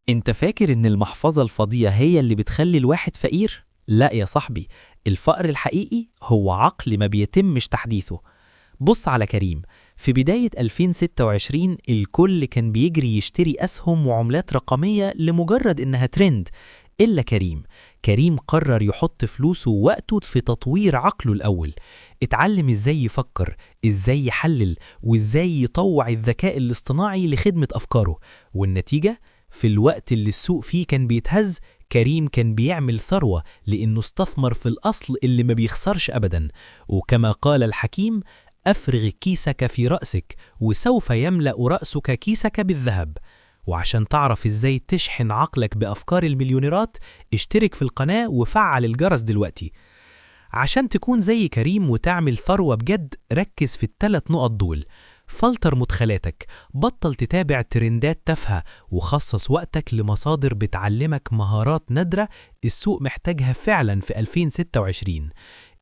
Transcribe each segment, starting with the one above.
انت فاكر ان المحفظة الفاضية هي اللي بتخلي الواحد فقير؟ لا يا صاحبي، الفقر الحقيقي هو عقل ما بيتمش تحديثه. بص على كريم، في بداية 2026 الكل كان بيجري يشتري أسهم وعملات رقمية لمجرد إنها ترند، إلا كريم. كريم قرر يحط فلوسه ووقته في تطوير عقله الأول. اتعلم إزاي يفكر، إزاي يحلل، وإزاي يطوع الذكاء الاصطناعي لخدمة أفكاره. والنتيجة؟ في الوقت اللي السوق فيه كان بيتهز، كريم كان بيعمل ثروة لأنه استثمر في الأصل اللي ما بيخسرش أبدا. وكما قال الحكيم: أفرغ كيسك في رأسك وسوف يملأ رأسك كيسك بالذهب. وعشان تعرف إزاي تشحن عقلك بأفكار المليونيرات، اشترك في القناة وفعل الجرس دلوقتي. عشان تكون زي كريم وتعمل ثروة بجد، ركز في الثلاث نقط دول. فلتر مدخلاتك، بطل تتابع ترندات تافهة، وخصص وقتك لمصادر بتعلمك مهارات نادرة السوق محتاجها فعلا في 2026.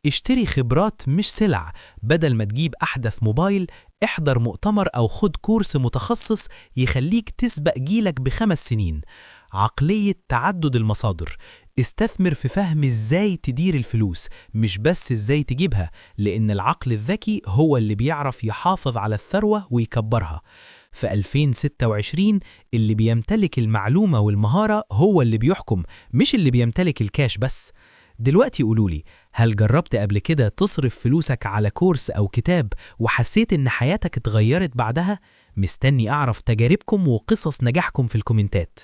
اشتري خبرات مش سلع، بدل ما تجيب أحدث موبايل، احضر مؤتمر أو خد كورس متخصص يخليك تسبق جيلك ب5 سنين. عقلية تعدد المصادر، استثمر في فهم ازاي تدير الفلوس، مش بس ازاي تجيبها، لأن العقل الذكي هو اللي بيعرف يحافظ على الثروة ويكبرها. في 2026 اللي بيمتلك المعلومة والمهارة هو اللي بيحكم، مش اللي بيمتلك الكاش بس. دلوقتي قولولي، هل جربت قبل كده تصرف فلوسك على كورس أو كتاب وحسيت إن حياتك اتغيرت بعدها؟ مستني أعرف تجاربكم وقصص نجاحكم في الكومنتات.